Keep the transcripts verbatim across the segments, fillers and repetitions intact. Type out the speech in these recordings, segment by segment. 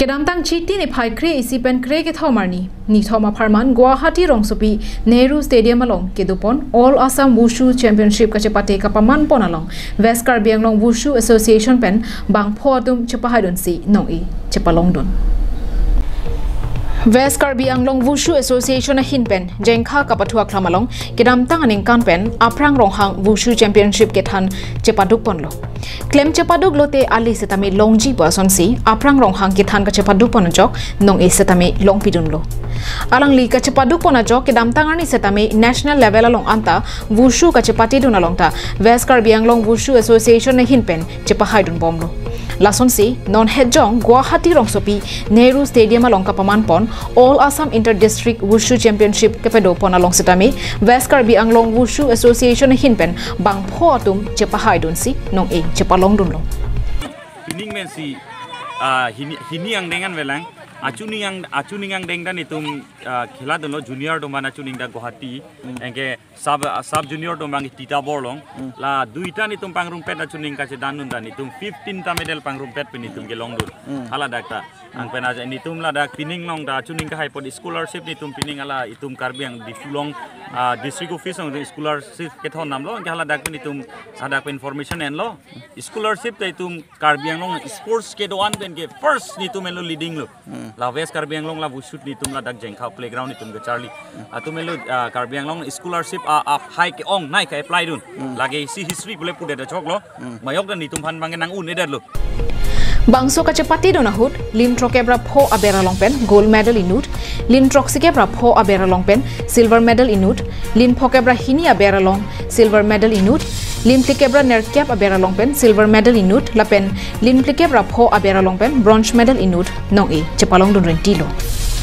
Kedamtang Chiti niphai kre-isi pen kre-kethom arni, nithom apharman Guwahati rongsopi Nehru Stadium along kedopon All Assam Wushu Championship kachepate kapamanpon along West Karbi Anglong Wushu Association pen bangpho atum chepahaidunsi nong-e chepalongdun. West Karbi Anglong Wushu Association ahin pen jengkha kapathu aklam along kedamtang aningkan pen Aprang Ronghang Wushu Championship kethan chepadukponlo. Klem chepaduk lote ali setame longji pu asonsi Aprang Ronghang kethan kachepadukpon ajok nong-e setame longpidunlo. Alangli kachepadukpon ajok kedamtang arni setame national level along anta Wushu kachepatedun along ta West Karbi Anglong Wushu Association ahin pen chepahaidunbomlo. Lasonsi non hetjong Guwahati rongsopi Nehru Stadium along kapamanpon All Assam Inter District Wushu Championship kepedopon along setame West Karbi Anglong Wushu Association ahin pen bangpho atum chepahaidunsi nong-e chepalongdunlo. Pining pensi ah, hini, hini angdeng anvelang. Achuning ang achuning angdeng ta netum ah, khela dunlo junior atum aphan achuning ta Guwahati. Anke sub sub junior atum abang Titapur along. La duita netum pangrumpet achuning kachedandun ta netum fifteen ta medal pangrumpet pen netum kelongdun. Hala dak ta. Anpen aja netum ladak pining along ta achuning kahai apot scholarship netum pining hala itum Karbi Anglong Diphu along ah, district office along scholarship kethondamlo. Anke hala dak pen netum hadak pen information enlo. Scholarship ta itum Karbi Anglong sports kedo-an pen ke first netum enlo leading lo. La West Karbi Anglong la Wushu netum ladak jengkha playground netum kacharli. Atum enlo ah, Karbi Anglong scholarship a, a high ke-ongnei ka-apply dun. Lake isi history pule pudet choklo. Majok ta netum aphan abang nang-un-edetlo. Bangso kachepatedun ahut lim throkkep ra pho aber along pen gold medal inut, lim throksikep ra pho aber along pen silver medal inut, lim phokep ra hini aber along silver medal inut, lim phlikep ra nerkep aber along pen silver medal inut lapen lim phlikep ra pho aber along pen bronze medal inut nong-e chepalongdun rentilo.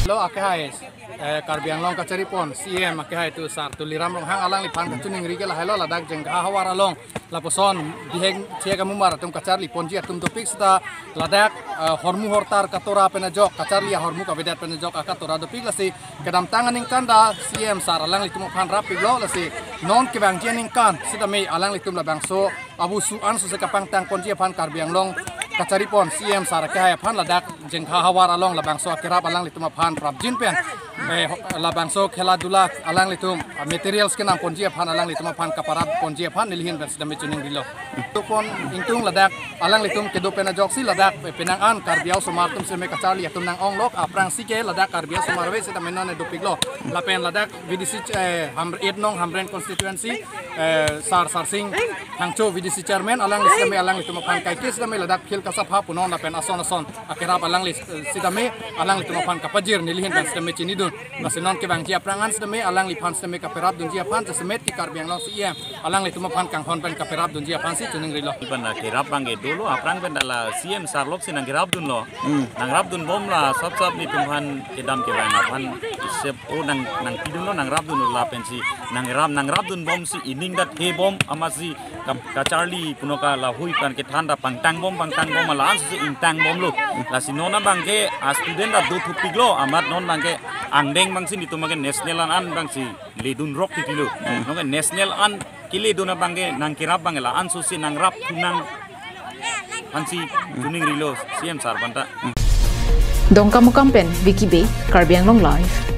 Lo akehai eh, Karbi Anglong kacharipon C M akehai tu Sar Tuliram Ronghang alangliphan kachiningri ke lahai lo ladak jengkha havar along lapuson bihek thiak amumar atum kacharliponji atum dopik seta ladak eh, hormu hortar katora pen ajok kacharli ahormu kavedet pen ajok akatora dopik lasi kedamtang aningkan ta C M Sar alanglitum aphan rappiklo lasi non kevangji aningkan setame alanglitum labangso abusu an suse kapangtangponji aphan Karbi Anglong kacharipon C M Sar akehai aphan ladak jengkha havar along labangso akerap alanglitum aphan prapjin pen eh, labangso khela dula alanglitum ah, materials kenamponji aphan alanglitum aphan kaparapponji aphan nelihin pen setame chiningrilo. Tupon ingtung ladak alanglitum kedo pen ajoksi ladak eh, penang an Karbi osomar atum setame kacharli atum nang-onglok aphrangsi ke ladak Karbi osomar ave setame non dopiklo. Lapen ladak V D C eh, Ham, eight nong Hamren constituency eh, Sar Sarsing Hangcho V D C chairman alangli setame alanglitum aphan kaike setame ladak phil kasapha punon lapen ason ason akerap alangli eh, setame alanglitum aphan kapajir nelihin pen setame chinidun. Lasi non kevangji aphrang an setame alangliphan setame kaparapdunji aphan semet ke Karbi Anglong C M alanglitum aphan kanghon pen kaparapdunji aphansi chiningrilo. Iban akerap abang ke dolo aphrang pen ta la C M Sar lok si nangkerapdunlo. Nangrapdunbom la sap sap netum aphan kedam kevang aphan sep o nang nangpidunlo nangrapdunlo lapensi nangrap nangrapdunbomsi ining ta thebom amatsi kam kacharli punoka lahui kan kethan ta pangtangbom pangtangbom la-an si ingtangbomlo. Lasi non abang ke a student ta do thupiklo amat non abang ke angdeng abangsi netum abang ke national an an abangsi ledun rok titilo. Non ke national an keledun abang ke nangkerap abang ke la-an sose nangrap thunang aphansi chiningrilo C M Sar aphanta. Dongkamukam pen Vicky Bey, Karbi Anglong Live.